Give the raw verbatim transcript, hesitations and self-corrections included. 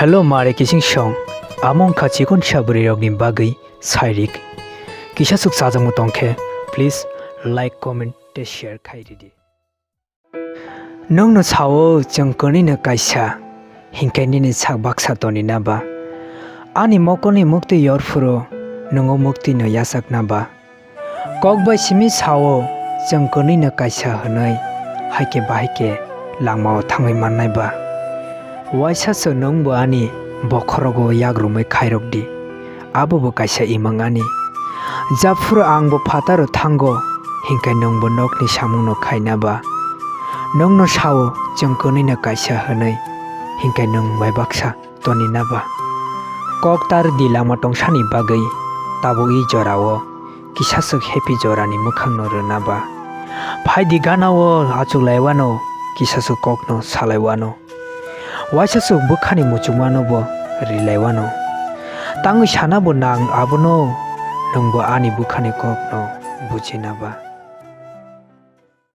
Hello mare kising song, amo wngkha chikon sa bwrwi rokni bagwi sairik. Kisa swk chajakmung tongkhe, please like, comment tei share khai ridi. Nwngno sao chwng kwnwino kaisa, hinkhe nini sak baksa tonina ba? Ani mokolni muktwi yorphuru nwng o muktwino yachakna ba? Kok bai simi sao chwng kwnwino kaisa hwnwi, haikhe bahaikhe langmao thangwi mannai ba? Waisa se nwngbo ani bokhorogo yakrumwi khairokdi, abobo kaisa imang ani. Japhuru angbo phataro thango, hinkhe nwngbo nokni samungno khaina ba? Nwngno sao chwng kwnwino kaisa hwnwi, hinkhe nwng bai baksa tonina ba? Kok tar di lama tongsani bagwi, tabuk i jorao kisa swk happy jorani mwkhangno rwna ba? Phai di ganao achuklaiwano, kisa swk kokno salaiwano. Waisa swk bwkhani muchungmano bo rilaiwano. Tangwi sana bo nang abono, nwngbo ani bwkhani kokno bujina ba?